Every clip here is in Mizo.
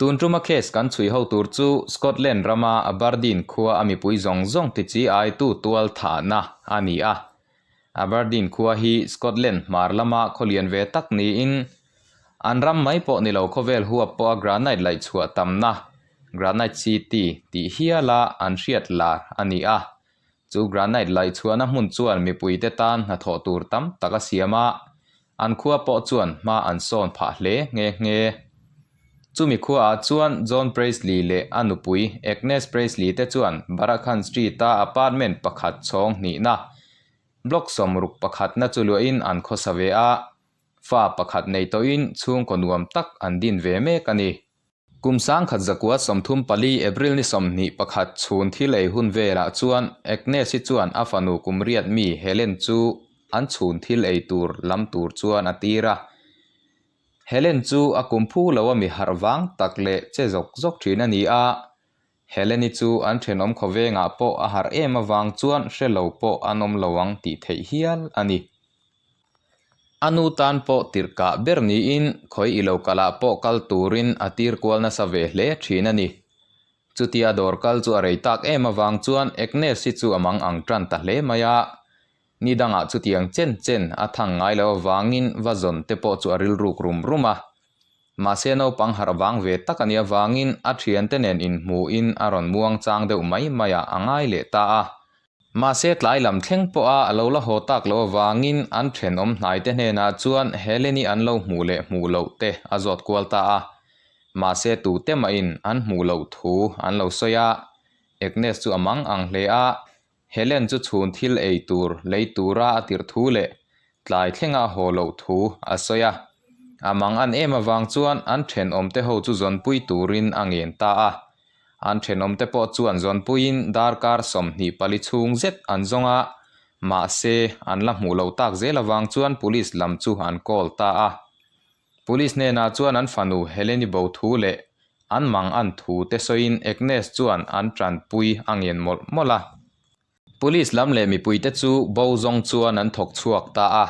Tun tuma case kan chhui ho tur chu Scotland rama Aberdeen khua a mipui zawng zawng tichi aitu tual thahna a ni a. Aberdeen khua hi Scotland hmar lama khawlian ve tak niin an ram mai pawh ni lo khawvel huap pawha granite laih chhuah tamna Granite City tih hiala an hriat lar a ni a. Chu granite laih chhuahna hmun chuan mipuite tan hnathawh tur tam tak a siam a, an khua pawh chuan hma an sawn phah hle nghe nghe. Chumi khuaah chuan John Presley leh a nupui Agnes Presley te chuan Barakhan Street-a apartment pakhat chhawng hnihna, block sawmruk pakhatna chu luahin an khawsa ve a, fa pakhat nei tawhin chhungkaw nuam tak an din ve mek a ni. Kum sangkhat zakua 34 April ni 21 chhun thil ei hun velah chuan Agnes-i chuan a fanu kum riat mi Helen chu an chhun thil ei tur lam tur chuan a tir a. Helen chu a kum phu lo a mi harh vang tak leh che zawk zawk thin a ni a. Helen-i chu an thenawm khawvengah pawh a harh em avang chuan hre lo pawh an awm lo ang tih theih hial a ni. A nu tan pawh tirh kah ber niin khawi i lo kalah pawh kal turin a tir kual nasa ve hle thin a ni. Chutia dawr kal chu a rei tak em avang chuan Agnes hi chu a mang ang tan ta hle mai a. Ni dangah chutiang chen chen a thang ngai lo avangin va zawn te pawh chu a rilruk rum rum a. Mahse naupang harh vang ve tak a nih avangin a thiante nen inhmuhin a rawn muang chang deuh mai maiah a ngai leh ta a. Mahse tlai lam thleng pawha a lo la haw tak loh avangin an thenawm hnaite hnenah chuan Heleni an lo hmuh leh hmuh loh te a zawt kual ta a. Mahse tute mahin an hmuh loh thu an lo sawi a. Agnes chu a mang ang hle a, Helen chu chhun thil ei tur lei tura a tirh thu leh tlai thlenga a haw loh thu a sawi a. A mang an em avang chuan an thenawmte ho chu zawnpui turin a ngen ta a. An thenawmte pawh chuan zawnpuiin darkar 24 chhung zet an zawng a, mahse an la hmuh loh tak zel avang chuan police lam chu an call ta a. Police hnenah chuan an fanu Heleni bo thu leh an mang an thu te sawiin Agnes chuan an tanpui a ngen mawlh mawlh a. Police lam leh mipuite chu bo zawng chuan an thawk chhuak ta a.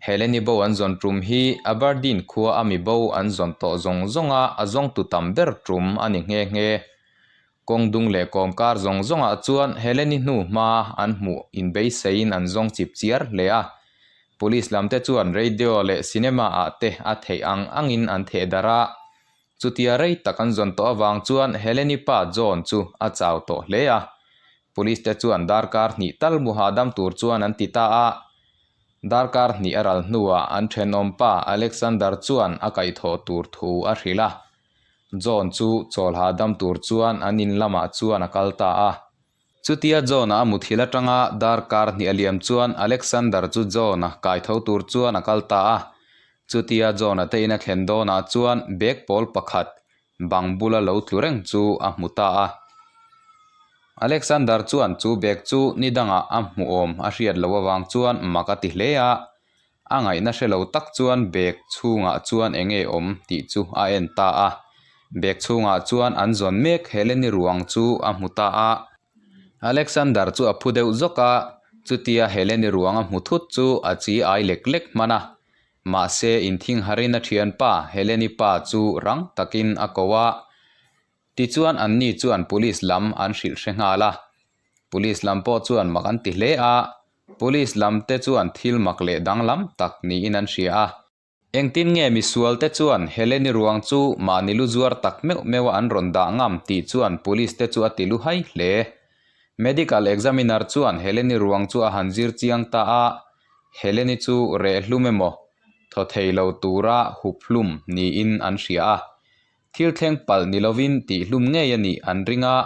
Heleni bo an zawn tum hi Aberdeen khua a mi bo an zawn tawh zawng zawnga a zawngtu tam ber tum a ni nghe nghe. Kawng dung leh kawmkar zawng zawngah chuan Heleni hnu hma an hmuh inbeiseiin an zawng chip chiar hle a. Police lamte chuan radio leh cinema ah te a theih ang angin an theh darh a. Chutia rei tak an zawn tawh avang chuan Heleni pa John chu a chau tawh hle a. Police te chuan darkar hnih tal mu hahdam tur chuan an ti ta a. Darkar hnih a ral hnuah an thenawm pa Alexander chuan a kaihthawh tur thu a hrilh a. John chu chawl hahdam tur chuan an in lamah chuan a kal ta a. Chutia John-a a muthilh atanga darkar hnih a liam chuan Alexander chu John-a kaitho tur chuan a kal ta a. Chutia John-a te in a thlen dawnah chuan bag pawl pakhat bang bula lo tlu reng chu a hmu ta a. Alexander chuan chu bag chu ni dangah a hmuhawm a hriat loh avang chuan mak a ti hle a. A ngaihna hre lo tak chuan bag chhungah chuan eng nge awm tih chu a en ta a. Bag chhungah chuan an zawn mek Heleni ruang chu a hmu ta a. Alexander chu a phu deuh zawk a, chutia Heleni ruang a hmu thut chu a chi ai lek lek hman a. Mahse inthingharin a thianpa Heleni pa chu rang takin a ko a. Tichuan anni chuan police lam an hrilh hre nghal a. Police lam pawh chuan mak an ti hle a, Police lam te chuan thil mak leh danglam tak niin an hria a. Engtin nge misual te chuan Heleni ruang chu mahni lu zuar tak meuh meuh a an rawn dah ngam tih chuan police te chu a ti lu hai hle. Medical examiner chuan Heleni ruang chu a han zir chiang ta a, Heleni chu reh hlum emaw, thaw thei lo tura hup hlum niin an hria a. Thil thleng palh ni lovin tih hlum ngei a nih an ring a,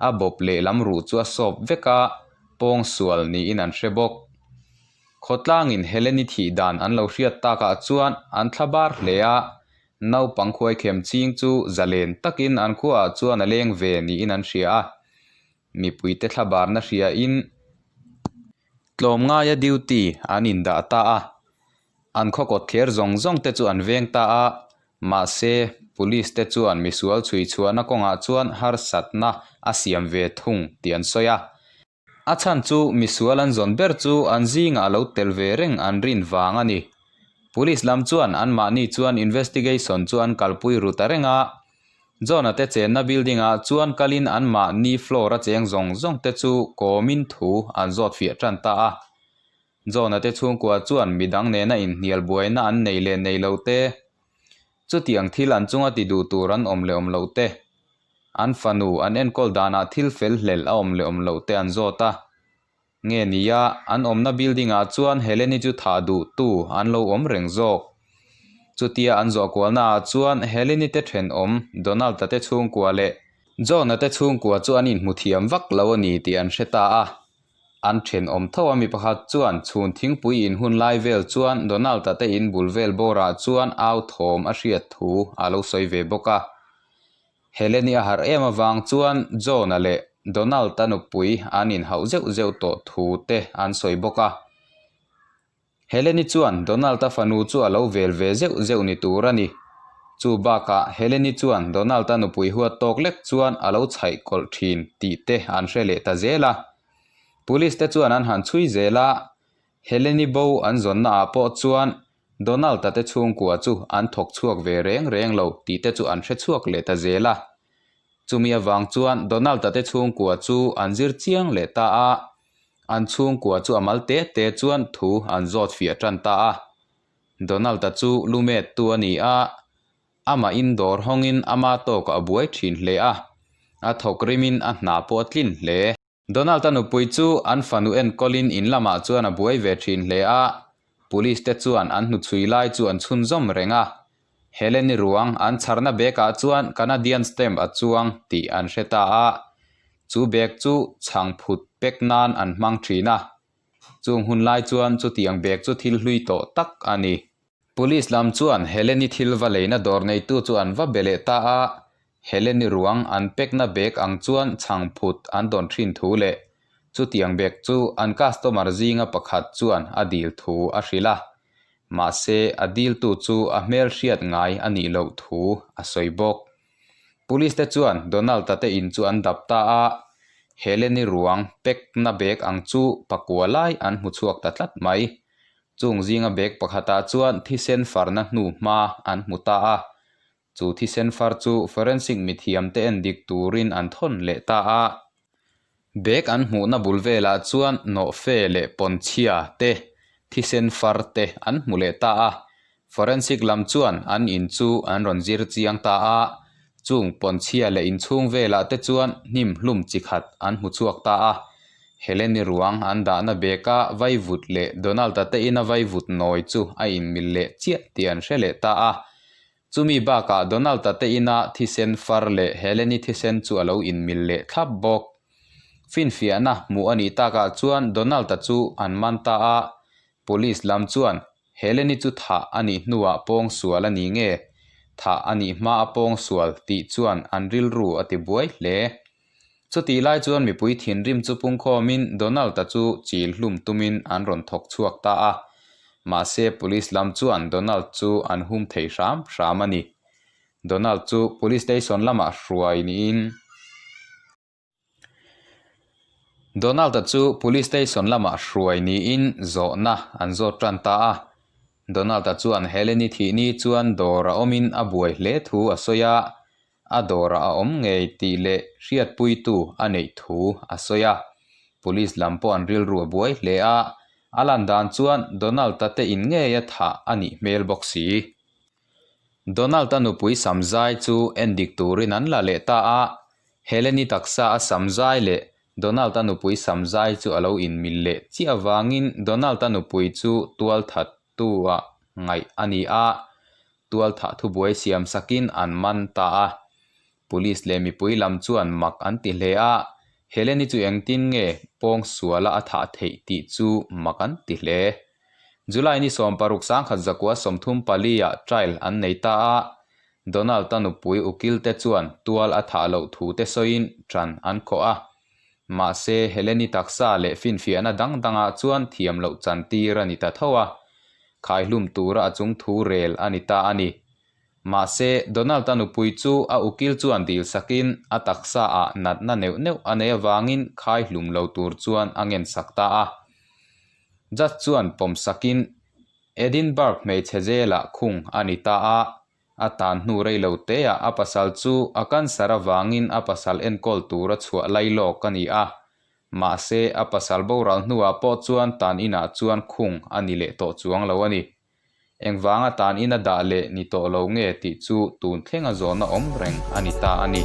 a bawp lehlam ruh chu a sawp vek a, pawng sual niin an hre bawk. Khawtlangin Heleni thih dan an lo hriat takah chuan an thla bar hle a, naupang khuaikhem ching chu zalen takin an khuaah chuan a leng ve niin an hria a. Mipuite thla barna hriain tlawmngaia duty an indah ta a. An khaw kawt thler zawng zawng te chu an veng ta a, mahse police te chuan misual chhui chhuahna kawngah chuan harsatna a siam ve thung tih an sawi a. A chhan chu misual an zawn ber chu an zingah a lo tel ve reng an rin vang a ni. Police lam chuan anmahni chuan investigation chu an kalpui ru ta reng a. John-a te chenna building-ah chuan kalin anmahni floor a cheng zawng zawng te chu kawmin thu an zawt fiah tan ta a. John-a te chhungkua chuan midang nena inhnial buaina an nei leh nei lo te, chutiang thil an chunga ti duh tur an awm leh awm lo te, an fanu an enkawl danah thil fel hlel a awm leh awm lo te an zawt a. Nge nia, an awmna building-ah chuan Helen-i chu thah duh tu an lo awm reng zawk. Chutia an zawh kualnaah chuan Helen-i te thenawm Donald-a te chhungkua leh John-a te chhungkua chu an inhmu thiam vak lo a ni tih an hre ta a. An thenawm tho a mi pakhat chuan chhun thingpui in hun lai vel chuan Donald-a te in bul vel bawrah chuan au thawm a hriat thu a lo sawi ve bawk a. Helen-i a harh em avang chuan John-a leh Donald-a nupui an inhauh zeuh zeuh tawh thu te an sawi bawk a. Helen-i chuan Donald-a fanu chu a lo vel ve zeuh zeuh ni tur a ni. Chu bakah Helen-i chuan Donald-a nupui huat tawk lek chuan a lo chhaih kawlh thin tih te an hre leh ta zel a. Police te chuan an han chhui zel a, Helen-i bo an zawnna ah pawh chuan Donald-a te chhungkua chu an thawk chhuak ve reng reng lo tih te chu an hre chhuak leh ta zel a. Chumi avang chuan Donald-a te chhungkua chu an zir chiang leh ta a, an chhungkua chu a mal te te chuan thu an zawt fiah tan ta a. Donald-a chu lumet tu a ni a, amah in dawr hawngin ama tawkah a buai thin hle a, a thawk rimin a hna pawh a tlin hle. Donald-a nupui chu an fanu enkawlin in lamah chuan a buai ve thin hle a, Police te chuan an hnuchhui lai chu an chhunzawm reng a. Helen-i ruang an chharna bag-ah chuan Canadian stamp a chuang tih an hre ta a, chu bag chu chhangphut pek nan an hmang thin a. Chung hun lai chuan chutiang bag chu thil hlui tawh tak a ni. Police lam chuan Helen-i thil va leina dawr neitu chu an va be leh ta a, Helen-i ruang an pekna bag ang chuan chhangphut an dawn thin thu leh chutiang bag chu an customer zinga pakhat chuan a dil thu a hrilh a, mahse a diltu chu a hmelhriat ngai a nih loh thu a sawi bawk. Police te chuan Donald-a te in chu an dap ta a, Helen-i ruang pekna bag ang chu pakua lai an hmu chhuak ta tlat mai. Chung zinga bag pakhatah chuan thisen farna hnu hma an hmu ta a, chu thisen far chu forensic mithiamte en dik turin an thawn leh ta a. Bag an hmuhna bul velah chuan nawhfe leh pawnchhia te, thisen far te an hmu leh ta a. Forensic lam chuan an in chu an rawn zir chiang ta a, chung pawnchhia leh inchhung velah te chuan hnim hlum chi khat an hmu chhuak ta a. Heleni ruang an dahna bag-a vaivut leh Donald-a te ina vaivut nawi chu a inmil leh chiah tih an hre leh ta a. Chumi bakah Donald-a te ina thisen far leh Heleni thisen chu a lo inmil leh thlap bawk. Finfiahna hmuh a nih takah chuan Donald-a chu an man ta a, Police lam chuan Heleni chu thah a nih hnuah pawngsual a ni nge? Thah a nih hma a pawngsual tih chuan an rilru a ti buai hle. Chutih lai chuan mipui thinrim chu pungkhawmin Donald-a chu chil hlum tumin an rawn thawk chhuak ta a. Mahse police lam chuan Donald chu an hum thei hram hram a ni. Donald chu police station lamah hruai niin. Donald-a chu Police Station lamah hruai niin zawhna an zawt tan ta a. Donald-a chuan Helen-i thih ni chuan dawr a awmin a buai hle thu a sawi a, a dawrah a awm ngei tih leh hriatpuitu a neih thu a sawi a. Police lam pawh an rilru a buai hle a, a lan dan chuan Donald-a te in ngeia thah a nih hmel bawk si. Donald-a nupui Samzai chu endik turin an la leh ta a, Helen-i taksa a Samzai leh Donald-a nupui Samzai chu a lo inmil leh chiah avangin Donald-a nupui chu tualthattu-ah ngaih a ni a, tualthah thubuai siam sakin an man ta a. Police leh mipui lam chuan mak an ti hle a, Helen-i chu engtin nge pawngsuala a thah theih tih chu mak an ti hle. July ni 16 sangkhat zakua 34 ah trial an nei ta a, Donald-a nupui ukil te chuan tual a thah loh thu te sawiin ṭan an khawh a. Mahse, Helen-i taksa leh finfiahna dang dangah chuan thiam loh chantir a ni ta tho a, khaihlum tura a chung thu rel a ni ta a ni. Mahse, Donald-a nupui chu a ukil chuan dil sakin a taksa ah natna neuh neuh a nei avangin khaihlum lo tur chuan a ngensak ta a. Judge chuan pawm sakin Edinburgh hmeichhe jail-ah khung a ni ta a. A tan hnu rei lo teah a pasal chu a cancer avangin a pasal enkawl tura chhuah lailawk a ni a. Mahse, a pasal boral hnuah pawh chuan tan inah chuan khung a ni leh tawh chuang lo a ni. Engvanga tan ina dah leh ni tawh lo nge tih chu tun thlenga zawhna awm reng a ni ta a ni.